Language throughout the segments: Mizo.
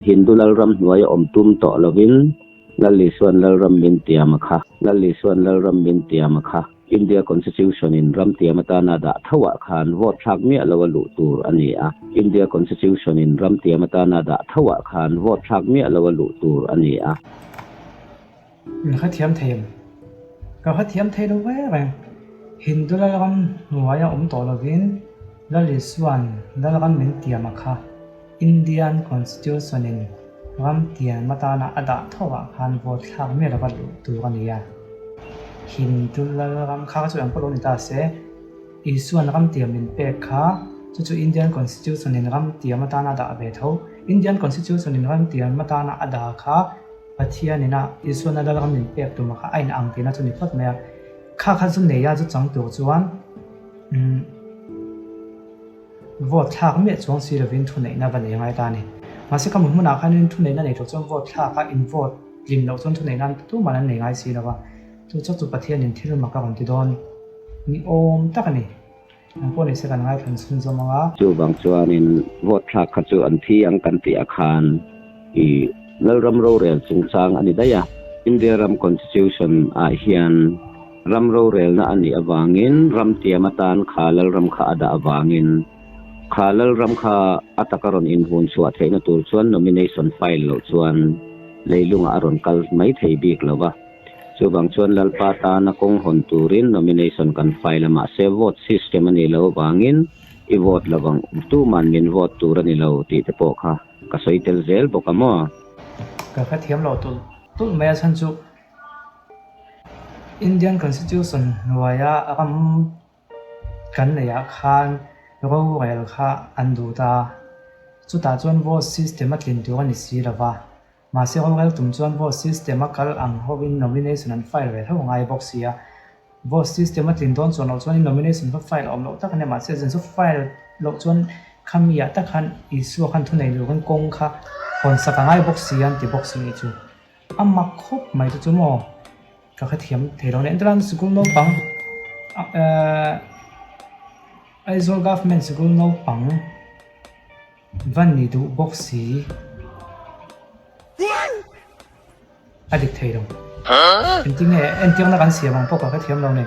Hindu Lalram hnuaia awm tum tawh lovin Lal Isuan Lalram min tiam a kha. Lal Isuan Lalram min tiam a kha. India Constitution in ram tiam atana dah tho ah khan vote thlak miah lo a luh tur a ni a. India Constitution in ram tiam atana dah tho ah khan vote thlak miah lo a luh tur a ni a. Min hrethiam thei em? Ka hrethiam thei lo reng reng. Hindu Lalram hnuaia awm tawh lovin Lal Isuan Lalram min tiam a kha. Indian Constitution in ram tiam atana a dah tho ah khan vote thlak miah lova luh tur a ni a. Hindu Lalram kha chu eng pawh lo ni ta se, Isuan ram tiam min pek kha chu chu Indian Constitution in ram tiam atana a dah ve tho. Indian Constitution in ram tiam atana a dah kha Pathian ina Isuan a Lalram min pek tum kha a in ang tihna chu ni phawt mai a. Kha kha zu nei a zu chang tur chuan umm Vote thlak miah chuang si lovin thuneihna va nei ngai ta a ni. Mahse ka hmu hmunah khanin thuneihna nei tur chuan vote thlak a, in vote tlin loh chuan thuneihna an tumah an nei ngai si lo va. Chu chauh chu Pathianin thil mak a rawn ti dawn ni awm tak a ni. Ang pawh nise kan ngaithlan chhun zawm ang a. Chuvang chuanin vote thlak kha chu an thi ang kan tih ah khan i Lalram rorel chungchang a ni daih a. India ram Constitution ah hian Ram rorelna a nih avangin ram tiam atan kha Lalram kha a dah avangin kha Lalram kha a taka rawn inhun chhuah theihna tur chuan nomination file loh chuan leilungah a rawn kal mai thei bik lo va. Chuvang chuan Lalpa tana kawng hawn turin nomination kan file a mahse vote system a nih loh avangin i vote lovang tuman min vote tur a ni lo tih te pawh kha ka sawi tel zel bawk a maw? Ka hrethiam lo tulh tulh mai a chhan chu Indian Constitution hnuaia ram kan neihah khan rorel kha an duh ta. Chutah chuan vote system a tlin tur a ni si lo va. Mahse rorel tum chuan vote system a kal ang hovin nomination an file ve tho ngai bawk si a. Vote system a tlin dawn chuan loh chuan nomination kha file a awm loh tak a nia mahse zan chu file loh chuan khami ah tak khan Isua khan thunei lurin kawng kha hawnsak a ngai bawk si a an ti bawk si nih chu. A mak khawp mai chu chu maw ka hrethiam thei lo nen chuan sikul naupang ehh Aizawl government sikul naupang va ni duh bawk si a dik thei lo engtin nge entirna kan siam ang pawh ka hrethiam lo ni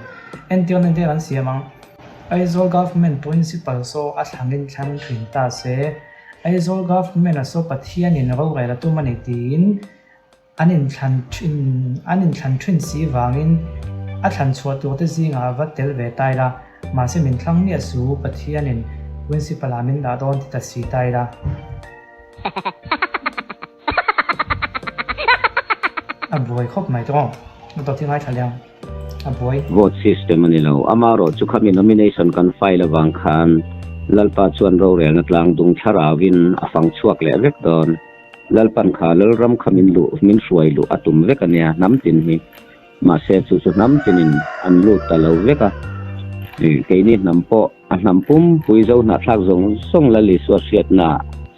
entirna te kan siam ang Aizawl government principal saw a thlangin thlang thin ta se. Aizawl Government a saw Pathianin rorel a tum a ni tiin an inthlan thin an inthlan thin si vangin a thlan chhuah tur te zingah a va tel ve ta ila, mahse min thlang miah su Pathianin Principal ah min dah dawn ti ta si ta ila. A buai khawp mai tawng a dawt hi ngaithla leh ang a buai. Vote system a ni lo. Amarawh chu khami nomination kan file avang khan Lalpa chuan rorelna tlang dung thlarauin a fang chhuak leh vek dawn. Lalpan kha Lalram kha min luh min hruai luh a tum vek a nia hnam tin hi. Mahse chu chu hnam tinin an lut ta lo vek a. Keini hnam pawh a hnam pum pui zo hnahthlak zawng zawng Lal Isua hriatna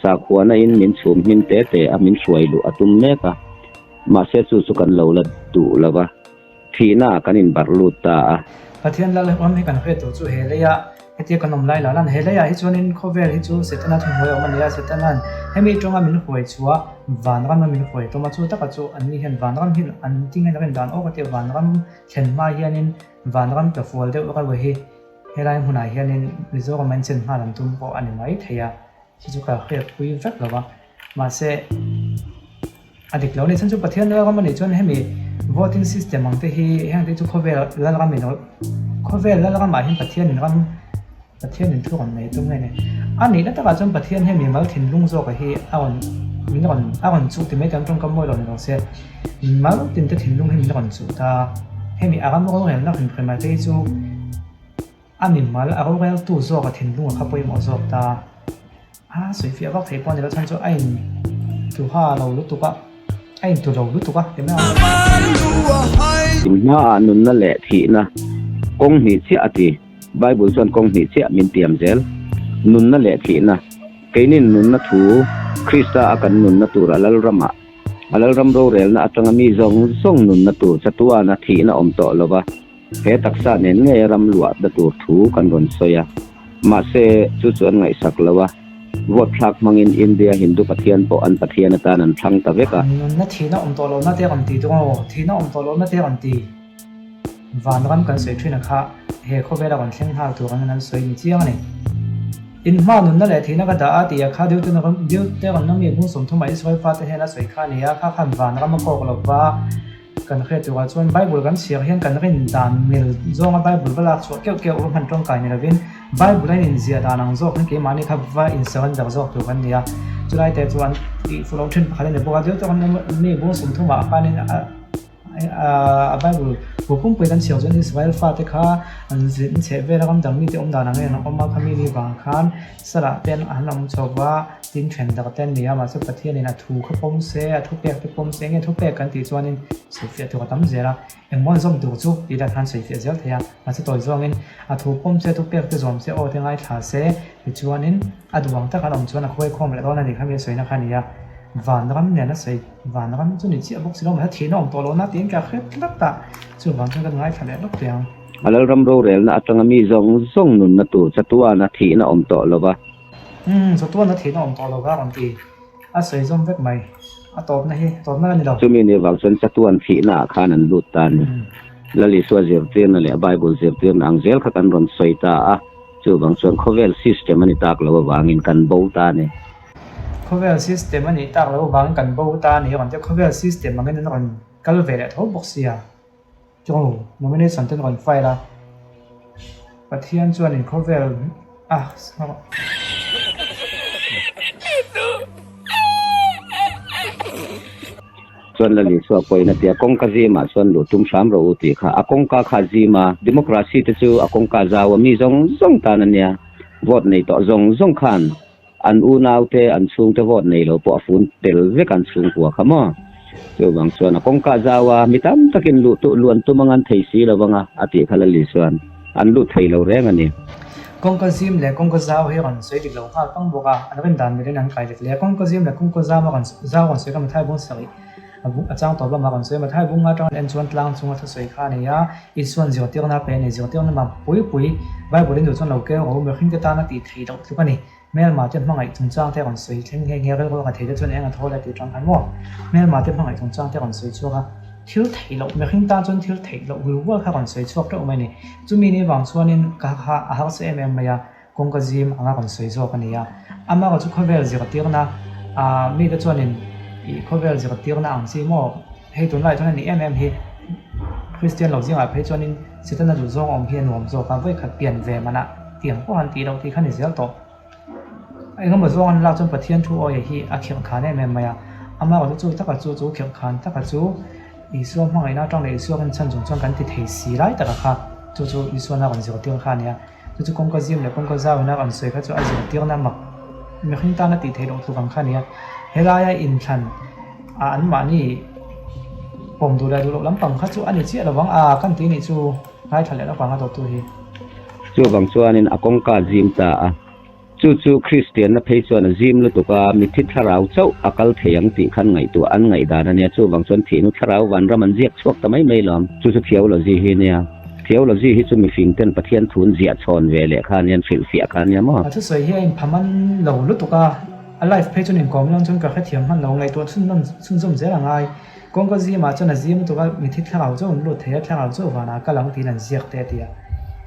sakhuana in min chhum hmin te te a min hruai luh a tum mek a. Mahse chu chu kan lo la duh lo va, thihna ah kan inbarh lut ta a. Pathian Lal ram hi kan hriat tur chu he leia hetia kan awm lai lah lan he leiah hi chuanin khawvel hi chu Setana thunghnuai a awm a ni a, Setana'n hemi tawnga min huai chhuah vanram a min huai tawm a, chu taka chu anni hian vanram hi an tinge rin dan awk a tia vanram thlen hma hianin vanram tla fual deuh reuh hi helai hmunah hianin Mizoram an chen nghal an tum pawh a ni mai thei a, chu chu ka hriatpui vek lo va, mahse. A dik lo ni chhan chu Pathian Lalram a nih chuan hemi voting system ang te hi heng te chu khawvel Lalram in khawvel Lalram ah hian Pathian in ram Pathian in thu rawn nei tum nge ni a nihna takah chuan Pathian hian mimal thinlung zawk a hi a rawn min rawn a rawn chuh ti mai tan tawngkam mawi lo ni lo se mimal tin te thinlung hi min rawn chuh ta hemi a ram rorelna hrim hrim ah te hi chu a mimal a roreltu zawk a thinlung a kha pawimawh zawk ta. A sawi fiah vak thei pawh a ni lo chhan chu a in tu ha lo lutuk a, a in tu lo lutuk a ti mai ang. Hma ah nunna leh thihna kawng hnih chiah a ti. Bible chuan kawng hnih chiah min tiam zel. Nunna leh thihna. Keinin nunna thu Krista a kan nunna tur a Lalramah a Lalram rorelna atanga mi zawng zawng nunna tur chatuana thihna awm tawh lova he taksa nen ngei a ram luahna tur thu kan rawn sawi a. Mahse, chu chu an ngaihsak lo a. Vote thlak hmangin India Hindu Pathian pawh an Pathian atan an thlang ta vek a. Nunna thihna awm tawh lohna te a rawn ti tung aw, thihna awm tawh lohna te a rawn ti. Vanram kan sawi thin a kha he khawvel a rawn thleng nghal tur angin an sawi ni chiang a ni. In hma nunna leh thihna ka dah a tih a kha Deuteronomy bung 30 ah Israel fate hian a sawi kha a ni a, kha khan vanram a kawk lova kan hriat turah chuan Bible kan chhiar hian kan rin dan mil zawnga Bible va lak chhuah keuh keuh va hman tawngkai ni lovin Bible a inziah dan ang zawk hian keimahni kha va insurrender zawk tur kan ni a, chulai te chuan tih fuh loh thin pakhat a ni bawk a, Deuteronomy bung 30 ah khanin a. A Bible bu pumpui kan chhiar chuan Israel fate kha an zin chheh vel a, ram dang mite awm dan ang in an awm a, khami ni vang khan salah te an awm chho va, tin then dak te an ni a, mahse Pathianin a thu kha pawm se, a thupek te pawm se, enge thupek kan tih chuanin sawifiah tur a tam zel a, engmaw an zawm tur chu tih dan khan sawifiah zel thei a, mahse tawi zawngin a thu pawm se, thupek te zawm se, aw te ngaithla se, tichuanin a duh ang tak an awm chuan a khuai khawm leh dawn a ni khami a sawina kha a ni a. Vanram nen a sawi, vanram chu ni chiah bawk si lo mahse thihna awm tawh lo na tiin ka hre tlat a, chuvang chuan kan ngaithla leh lawk teh ang. A Lalram rorelna atanga mi zawng zawng nunna tur chatuana thihna awm tawh lo va. Umm, chatuana thihna awm tawh lo va rawn ti. A sawi zawm vek mai. A tawpna hi tawpna a ni lo. Chumi ni vang chuan chatuan thihna ah khan an lut ta a ni. Lal Isua zirtirna leh Bible zirtirna ang zel kha kan rawn sawi ta a, chuvang chuan khawvel system a ni tak lo avangin kan bo ta a ni. Khawvel system a nih tak loh vangin kan bo ta a ni rawn ti a, khawvel system angin an rawn kal ve leh tho bawk sia. Chu nomination te an rawn file a, Pathian chuanin khawvel a Chuan Lal Isua pawhin a ti a, kawngka zimah chuan luh tum hram rawh u tih kha. A kawngka kha a zim a, democracy te chu a kawngka zau a, mi zawng zawng tan a nia, vote nei tawh zawng zawng khan An unaute, an chhungte vote nei lo pawh a fun tel vek an chhungkua kha maw? Chuvang chuan a kawngka zau a, mi tam takin luh tuh luan tum ang an thei si lo vang a, a tih kha Lali chuan an lut thei lo reng a ni. Kawngka zim leh kawngka zau hi rawn sawi dik lo nghal pang bawk a, an rin dan mirin an kai dik leh. Kawngka zim leh kawngka zam a rawn zau rawn sawi kha Mathai bung sarih a chang tawp lama rawn sawi a, Mathai bunga atanga en chuan tlang chunga thusawi kha a ni a, Isua'n zirtirna a pe a ni, zirtirna mak pui pui Bible in duh chuan lo keu ro, mihringte tana tih theih loh tluk a ni. Hmelma te hmangaih chungchang te a rawn sawi thleng nghe nghe rilru a thei te chuan eng a thaw le tih tang khan maw? Hmelma te hmangaih chungchang te a rawn sawi chhuak a, thil theih loh, mihring tan chuan thil theih loh hul hual kha a rawn sawi chhuak teuh mai a ni. Chumi ni vang chuanin ka kha a harsa em em mai a, kawngka zim anga rawn sawi zawk a ni a. Amaherawhchu chu khawvel zirtirna ah mite chuanin ih khawvel zirtirna ang chi maw hei tunlaiah chuan a ni em em hi. Kristian lo zingah phei chuanin Setana duh zawng awm hi a nuam zawk a, vawikhat pian ve manah tiang pawh han tih loh tih kha ni zel tawh. Engemaw zawng an lak chuan Pathian thu awia hi a khirh khan em em mai a, amaherawhchu chu taka chu chu khirh khan taka chu Isua hmangaihna atang leh Isua kan chhan chung chuan kan ti thei si lai taka kha chu chu Isuana rawn zirtir kha a nia. Chu chu kawngka zim leh kawngka zau ina rawn sawi kha chu a zirtirna mak mihring tana tih theih loh tluk ang kha a nia. Helaia inthlan a anmahni pawm duh leh duh loh lampang kha chu a ni chiah lovang a kan tih nih chu ngaithla leh lawk ang a dawttu hi. Chuvang chuanin a kawngka a zim ta a, chu chu Kristianna phei chuan a zim lutuk a, mitthi thlarau chauh a kal thei ang tih khan ngaihtuah an ngaihdan a nia, chuvang chuan thihnu thlarau vanram an ziak chhuak ta mai mai lo. Chu chu theology hi a nia. Theology hi chu mifing ten Pathian thun ziah chhawn ve leh kha a nia, an hrilhfiah kha a nia maw? A thusawi hi a inphaman lo lutuk a, a live phei chuan inkawm dawn chuan ka hrethiam hman lo, ngaihtuah chhunzawm chhunzawm zel a ngai. Kawngka zimah chuan a zim lutuk a, mithi thlarau chu an lut thei a, thlarau chu vanah kal ang tiin an ziak te a ti a.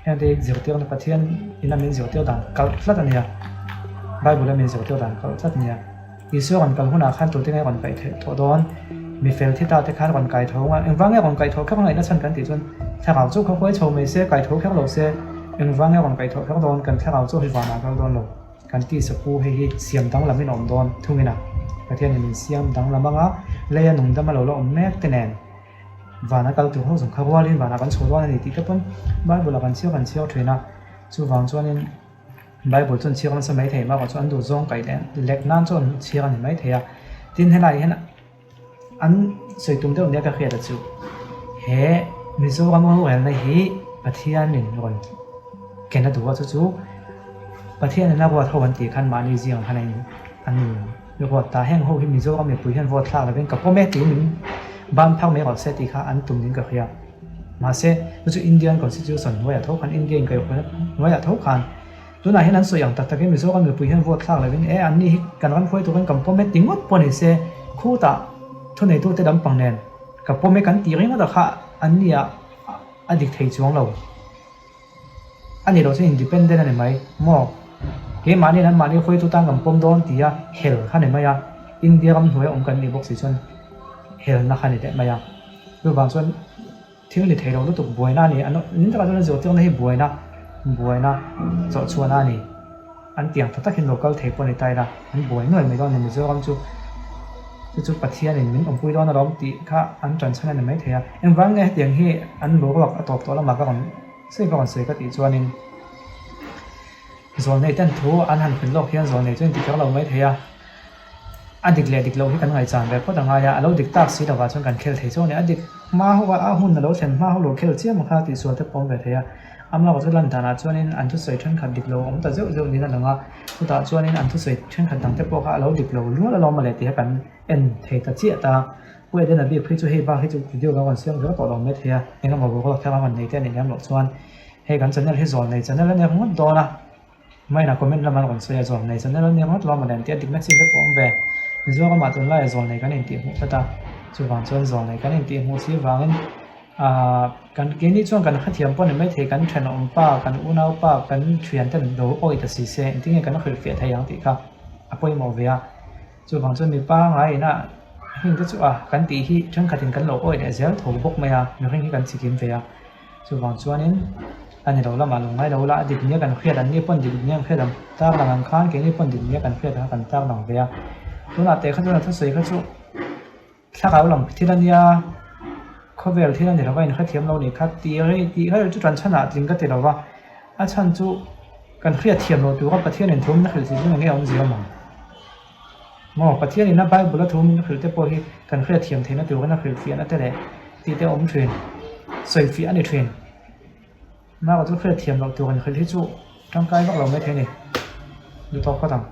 Heng te hi zirtirna Pathian ina min zirtir dan kalh tlat a nia, Bible a min zirtir dan kalh tlat a nia. Isua rawn kal hunah khan tute nge rawn kaih theih tawh dawn? Mi fel thi ta te khan rawn kai tho anga, engvang nge rawn kaih tho kher ngaihna chhan kan tih chuan thlarau chu kha huai chho mai se, kai tho kher lo se, engvang nge rawn kaih tho kher dawn? Kan thlarau chu hei vanah kal dawn lo, kan tisa pu hei hi siam danglam in a awm dawn thungin a, Pathianin min siam danglam anga leia nungdam a lo la awm mek te nen vana kal tur ho zawng kha rualin vanah kan chho dawn a ni tih te pawn Bible ah kan chhiar kan chhiar thin a, chuvang chuanin. Bible chuan chhiar nasa mai thei bakah chuan an duh zawng kaih leh lek nan chuan chhiar a ni mai thei a. Tin helai hian an sawi tum deuh nia ka hriat a chu he Mizoram rorelna hi Pathianin rawn ken a duh a chu chu Pathianin a ruat ho an tih khan mahni zingah khan an in ruat ta. Heng ho hi Mizoram mipui hian vote thlak lovin ka pawm e tiin min ban phak mai rawh se tih kha an tum niin ka hria. Mahse, chu chu Indian Constitution hnuaiah tho khan, India inkaihhruaina hnuaiah tho khan Tunah hian an sawi ang tak takin Mizoram mipui hian vote thlak lovin e anni hi kan ram hruai turin kan pawm e ti ngawt pawh ni se khutah thuneitute lampang nen ka pawm e kan tih ringawt a kha anni ah a dik thei chuang lo. A ni lo chu independent a ni mai maw? Keimahni in anmahni hruaitu tan kan pawm dawn tia hel kha ni mai a, India ram hnuaia awm kan nih bawk si chuan helna kha ni leh mai a. Chuvang chuan thil ni thei lo lutuk buaina a ni. An nin takah chuan an zirtirna hi buaina buaina chawhchhuahna a ni. An tiang tha takin lo kal thei pawh a ni ta ila, an buai nuai mai dawn a ni. Mizoram chu chu chu Pathianin min awmpui dawn alawm tih kha an ṭan chhan a ni maithei a. Engvang nge hetiang hi an boruak a tawp tawh lamah ka rawn sawi ka rawn sawi ka tih chuanin zawlnei ten thu an han hrilh lawk hian zawlnei chu a inti kher lo maithei a. A dik leh dik loh hi kan ngaihchan ve phawt a ngai a, a lo dik tak si lovah chuan kan khel thei chauh a ni. A dik hma ho a, a hun a lo thlen hma ho lo khel chiam kha tihsual te pawm ve thei a. Amah chu lan danah chuanin an thusawi thenkhat dik lo a awm ta zeuh zeuh niin a lang a, chutah chuanin an thusawi thenkhat dang te pawh kha a lo dik lo lual alawm a leh tih kha kan en thei ta chiah ta. Pu Edena bik phei chu hei bak hi chu video kan rawn siam zel tawh lo mai thei a, eng emaw boruak thar a rawn nei te a nih lem loh chuan hei kan channel hi zawl nei channel a ni ringawt dawn a. Maina comment lam an rawn sawi a, zawl nei channel a ni ringawt lo a mawle an ti a, dikna chin te pawh awm ve. Mizoramah tunlaiah zawl nei kan intih hmuh tlat a, chuvang chuan zawl nei kan intih hmuh si vangin Ahh kan keini chuan kan hrethiam pawh ni maithei kan thenawm pa kan unau pa kan thian ten lo awi ta si se engtin nge kan hrilhfiah thei ang tih kha a pawimawh ve a, chuvang chuan mipa ngaiin a heng te chu a kan tih hi thenkhatin kan lo awi leh zel tho bawk mai a, mihring hi kan chikim ve a, chuvang chuanin a ni lo lamah lo ngai lo la a dik nia kan hriat an ni pawn dik nia an hriat ang tar lang ang khan keini pawn dik nia kan hriat ang kha kan tar lang ve a, tunah teh kha chuan a thusawi kha chu. Thlarau lam thil a nia, khawvel thil a ni lova inhrethiam lo nih kha tih rei tih rei chu tanchhanah tling ka ti lova, a chhan chu kan hriatthiam loh tura Pathianin thu min hrilh tih chu eng nge awmzia awm ang? Maw Pathianin a Bible a thu min hrilh te pawh hi kan hriatthiam theihna turin a hrilhfiahna te leh tih te a awm thin, sawifiah a ni thin. Mah chu hriatthiam loh tur inhrilh hi chu tangkai vak lo maithei a ni, duhtawk phawt ang.